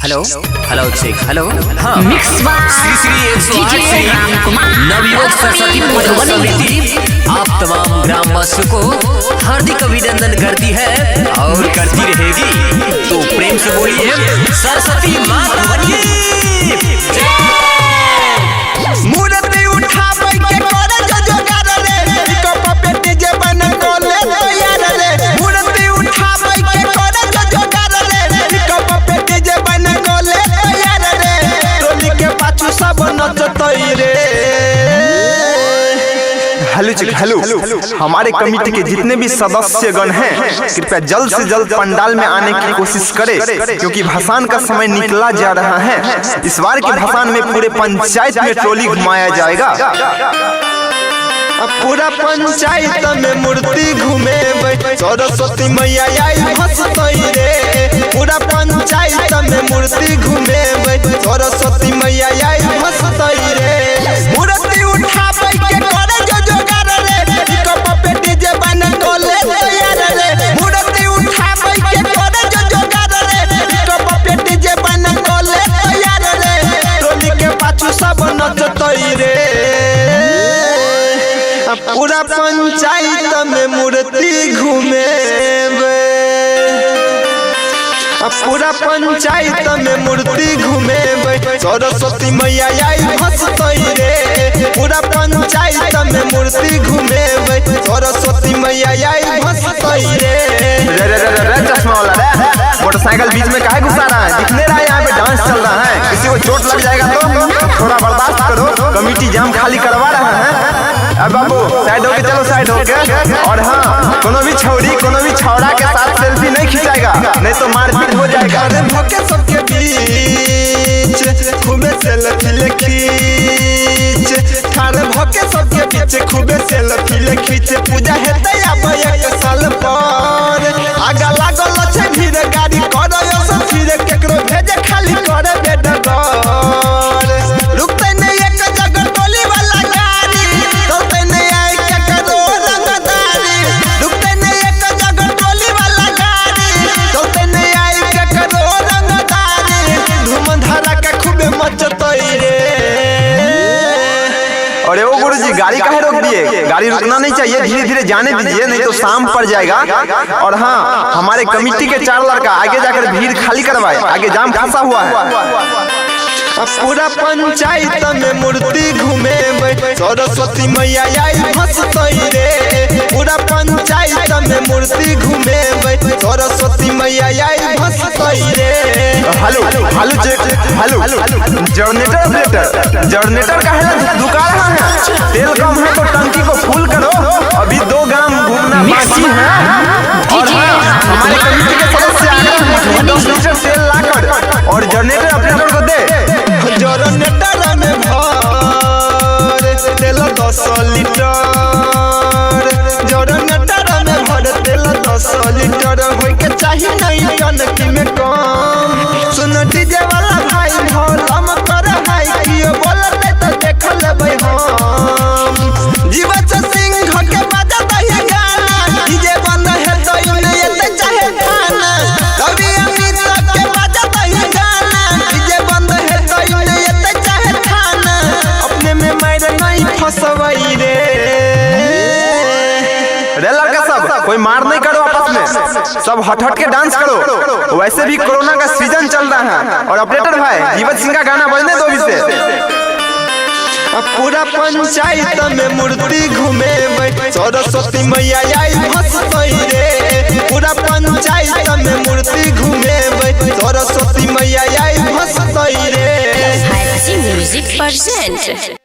Hello hello check hello हाँ mix by Shri Shri 108 DJ Shri Ram Kumar नवयुवक सरस्वती पूजन समिति आप तमाम ग्रामवासियों को हार्दिक अभिनंदन करती है और करती रहेगी। तो प्रेम से बोलिए सरस्वती माता की जय। मूर्ति उठाबै के करे जो जोगार रे, पिकअप पे डीजे बन कोले तैयार रे। मूर्ति उठाबै के करे जो जोगार रे, पिकअप पे डीजे बन कोले तैयार रे। टोली के पाछू सब नचतै रे। हेलो चिक हेलो, हमारे कमेटी के जितने भी सदस्यगण हैं कृपया जल्द से जल्द पंडाल में आने की कोशिश करें, क्योंकि भसान का समय निकला जा रहा है। इस बार के भसान में पूरे पंचायत में ट्रॉली घुमाया जाएगा। अब पूरा पंचायत में मूर्ति घुमेबै, सरस्वती मैया आई भसतै रे। पूरा पंचायत में मूर्ति घुमेबै, सरस्वती मैया आई भसतै रे। मूर्ति उठाबै के करे जो जोगार रे, पिकअप पे डीजे बन कोले तैयार रे। मूर्ति उठाबै के करे जो जोगार रे, पिकअप पे डीजे बन कोले तैयार रे। टोली के पाछू सब नचतै रे। पूरा पंचायत में मूर्ति घुमेबै, पूरा पंचायत में मूर्ति घुमेबै, सरस्वती मैया आई भसतै रे। पूरा पंचायत में मूर्ति घुमेबै, सरस्वती मैया आई भसतै रे। रे रे रे रे चश्मा वाला रे, मोटरसाइकिल बीच में काहे घुसा रहा है? दिखने रहा है यहाँ पे डांस चल रहा है, किसी को चोट लग जाएगा तो थोड़ा बर्दाश्त करो। कमेटी जाम खाली करवा रहा है। अब बाबू साइड होके चलो, साइड होके। और हाँ, कोनो भी छौरी कोनो भी छौड़ा के साथ सेल्फी नहीं खिंचाएगा, नहीं तो मारपीट हो जाएगा। अरे भके सबके बीच खूबे सेल्फी ले खींच, ठाड़ भके सबके बीच खूबे सेल्फी ले खींच। पूजा हेतै आब एक साल पर, आगा लागल छै भीड़, गाड़ी करय सब फिर, केकरो भेजे खाली करे बेडगर। रुकतै नै एक जगह टोली वाला गाड़ी, चलतै नै आइ केकरो रंगदारी। रुकतै नै एक जगह टोली वाला गाड़ी, चलतै नै आइ केकरो रंगदारी। धूम धड़ाका खूबे मचतै रे। अरे ओ गुरुजी, गाड़ी काहे रोक दिए? गाड़ी रुकना नहीं चाहिए, धीरे धीरे जाने दीजिए, नहीं तो शाम पड़ जाएगा। और हाँ, हमारे कमेटी के 4 लड़का आगे जाकर भीड़ खाली करवाए, आगे जाम फंसा हुआ है। पूरा पंचायत में मूर्ति घुमेबै, सरस्वती मैया आई भसतै रे। पूरा पंचायत में मूर्ति घुमेबै, सरस्वती मैया आई भसतै रे। Hello hello check hello, generator operator, generator का है दुका रहा है, तेल कम है तो टंकी को फुल करो। अभी 2 गांव घूमना बाकी है। और हाँ, हमारे कमेटी के सदस्य आकर 10 लीटर तेल लाकर और जनरेटर ऑपरेटर को दे। जनरेटर में भर तेल 10 लीटर, जनरेटर में भर तेल 10 लीटर, होय के चाही नहीं टंकी में कम। सुन डीजे वाला भाई भलम कर हाय, कियो बोलते तो देख लेबै हम। जीवछ सिंह के बजतै गाना, डीजे बंद हेतै नै एतै चाहे खाना। कवि अमित के बजतै गाना, डीजे बंद हेतै नै एतै चाहे खाना। अपने में मार नहीं फसबै रे। रे लड़का सब कोई मार नहीं करो आपस में, सब हट हट के डांस करो। वैसे भी कोरोना का सीजन चल रहा है। और ऑपरेटर भाई जीवत सिंह का गाना बजने दो भी से। पूरा पंचायत में मूर्ति घुमेबै, सरस्वती मैया आई भसतै रे। पूरा पंचायत में मूर्ति घुमेबै, सरस्वती मैया आई भसतै रे। Music present.